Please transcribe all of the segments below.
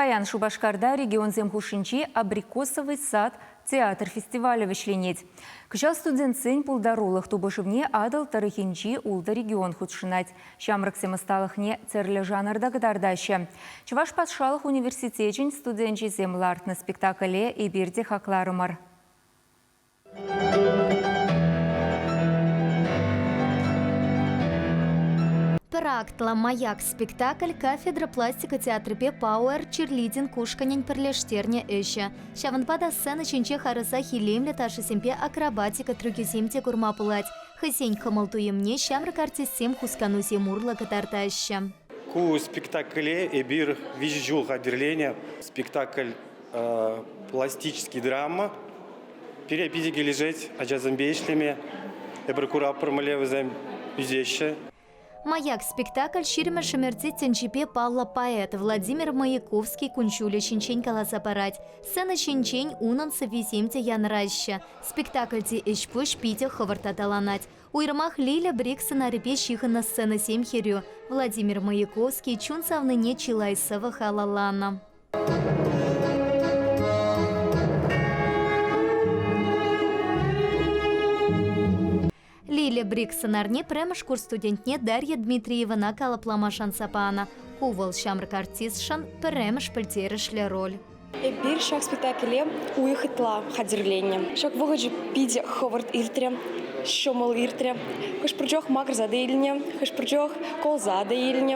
Паян Шупашкарта регионсем хушшинчи «Абрикосовый сад» театр фестивалӗ вӗҫленет. Кӑҫал студентсен пултарулӑх тупӑшӑвне Атӑл тӑрӑхӗнчи ултӑ регион хутшӑнать. Ҫамрӑксем ӑсталӑхне тӗрлӗ жанрта кӑтартаҫҫӗ. Чӑваш патшалӑх университечӗн студенчӗсем лартнӑ спектакле эпир те хакларӑмӑр. Пӗр актлӑ «Маяк» спектакль кафедра пластика театрӗпе Пауэр черлидинг ушкӑнӗн пӗрлештернӗ ӗҫӗ. Ҫавӑнпа та сцена ҫинче харӑсах илемлӗ ташӑсемпе акробатика трюкӗсем те курма пулать. Хӑйсен кӑмӑл-туйӑмне ҫамрӑк артистсем хусканусем урлӑ кӑтартаҫҫӗ. Ку спектакле эпир виҫӗ ҫул хатӗрленӗ. Спектакль пластический драма. Пире питӗ килӗшет ачасемпе ӗҫлеме. Эпир куратпӑр, мӗнле вӗсем ӳсеҫҫӗ. «Маяк» спектакль ҫирӗммӗш ӗмӗрти тӗнчипе паллӑ поэт Владимир Маяковский кун-ҫулӗ ҫинчен каласа парать. Сцена ҫинчен унӑн сӑввисем те янӑраҫҫӗ. Спектакльти ӗҫ-пуҫ питӗ хӑвӑрт аталанать. Уйрӑмах Лиля Брик сӑнарӗпе ҫыхӑннӑ сценӑсем хӗрӳ. Владимир Маяковский чун савнине чылай сӑвӑ халалланӑ. Лиля Брик сӑнарне пӗрремӗш курс студентне Дарья Дмитриевӑна калӑплама шанса панӑ. Ку вӑл ҫамрӑк артистшӑн пӗрремӗш пӗлтерӗшлӗ роль. Эпир ҫак спектакле уйӑх ытла хатӗрленнӗ. Ҫак вӑхӑчӗ питӗ хӑвӑрт иртрӗ, ҫӑмӑл иртрӗ. Хӑш-пӗр чух макӑрса та илнӗ, хӑш-пӗр чух кулса та илнӗ.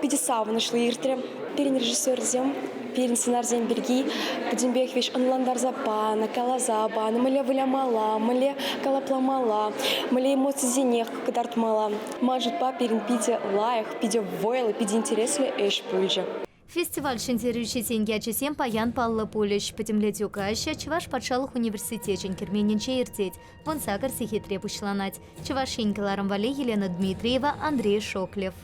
Питӗ савӑнӑҫлӑ иртрӗ. Пирӗн режиссерсем пирӗн сӑнарсем пирки пӗтӗмпех веҫ ӑнлантарса панӑ, каласа панӑ, мӗнле вылямалла, мӗнле калӑпламалла, мӗнле эмоцисене кӑтартмалла. Ман шутпа, пирӗн питӗ лайӑх, питӗ вӑйлӑ, питӗ интереслӗ ӗҫ пулчӗ. Фестиваль ҫӗнтерӳҫисен ячӗсем паян паллӑ пулӗҫ. Пӗтӗмлетӳ каҫӗ Чӑваш патшалӑх университечӗн керменӗнче иртет. 18 сехетре пуҫланать. Чӑваш Ен кӑларӑм валли Елена Дмитриева, Андрей Шоклев.